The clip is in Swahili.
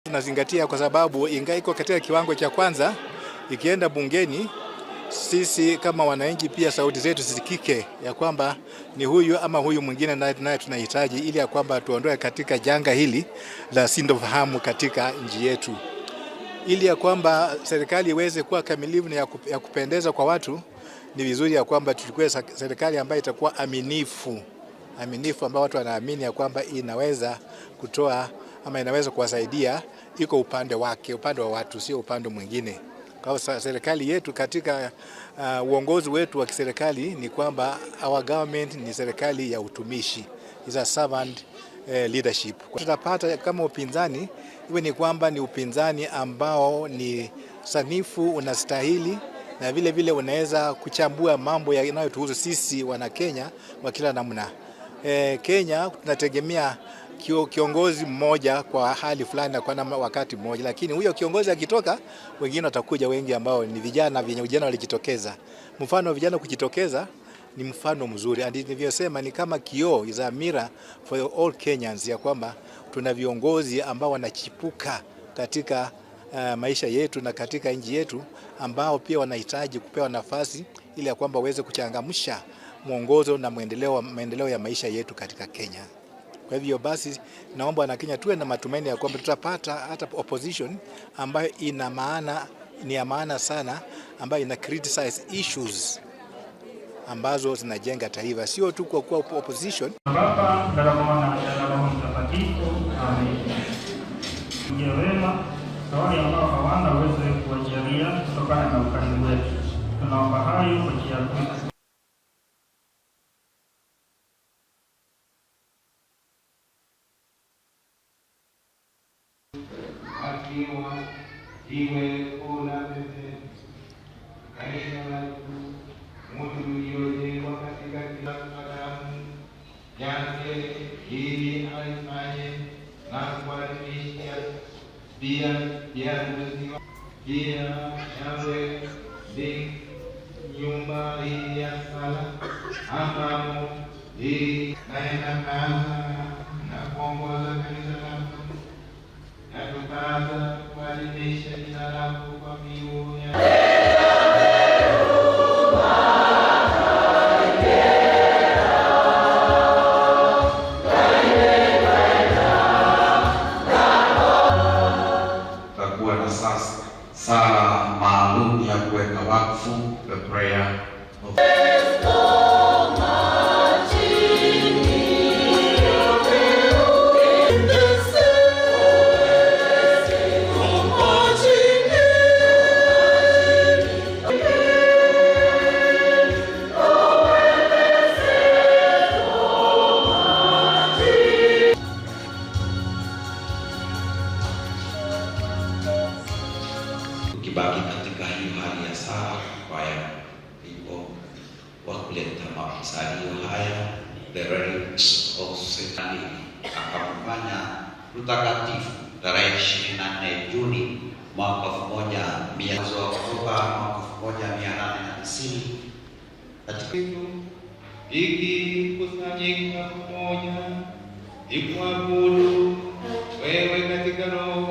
Tunazingatia kwa sababu ingawa iko katika kiwango cha kwanza, ikienda bungeni, sisi kama wananchi pia sauti zetu zisikike ya kwamba ni huyu ama huyu mwingine naye tunahitaji, ili ya kwamba tuondoe katika janga hili la sintofahamu katika nchi yetu, ili ya kwamba serikali iweze kuwa kamilifu na ya kupendeza kwa watu. Ni vizuri ya kwamba tuchukue serikali ambayo itakuwa aminifu, aminifu ambayo watu wanaamini ya kwamba inaweza kutoa ama inaweza kuwasaidia, iko upande wake, upande wa watu, sio upande mwingine. Kwa serikali yetu katika uongozi wetu wa kiserikali ni kwamba our government ni serikali ya utumishi, is a servant leadership. Tutapata kama upinzani iwe ni kwamba ni upinzani ambao ni sanifu, unastahili na vile vile unaweza kuchambua mambo yanayotuhusu sisi wana Kenya kwa kila namna. Kenya tunategemea kiongozi mmoja kwa hali fulani na kwa wakati mmoja, lakini huyo kiongozi akitoka, wengine watakuja wengi ambao ni vijana, vyenye vijana walijitokeza. Mfano wa vijana kujitokeza ni mfano mzuri, and nilivyosema ni kama kioo, is a mirror for all Kenyans, ya kwamba tuna viongozi ambao wanachipuka katika maisha yetu na katika nchi yetu, ambao pia wanahitaji kupewa nafasi ili ya kwamba waweze kuchangamsha mwongozo na maendeleo ya maisha yetu katika Kenya. Kwa hivyo basi, naomba wana Kenya tuwe na matumaini ya kwamba tutapata hata opposition ambayo ina maana, ni ya maana sana, ambayo ina criticize issues ambazo zinajenga taifa, sio tu kwa kuwa opposition. Baba na la Mwana na la Roho Mtakatifu. Amen. Ndiyo wema na wale ambao hawana uwezo kuwajalia kutokana na ukarimu wetu. Tunaomba hayo kwa njia ya Kristo. Akiwa jiwe kuu la pembeni, maisha watu mtu uliojengwa katika kila damu yake, ili alifanye na kuadhimisha pia biharusi pia yawe ni nyumba hii ya sala ambamo hii naenakaza na kuongoza kanisa lako, yatupasa kuadhimisha jina lako kwa miu ya Tutakuwa na sasa sala maalum ya kuweka wakfu, the prayer of Tukibaki katika hiyo hali ya sala, kwaya wimbo wa kuleta masalio haya, the relics of Satan, akamfanya mtakatifu tarehe 24 Juni mwaka 1000 Oktoba mwaka 1890 katika ikikusanyika pamoja ikuabudu wewe katika roho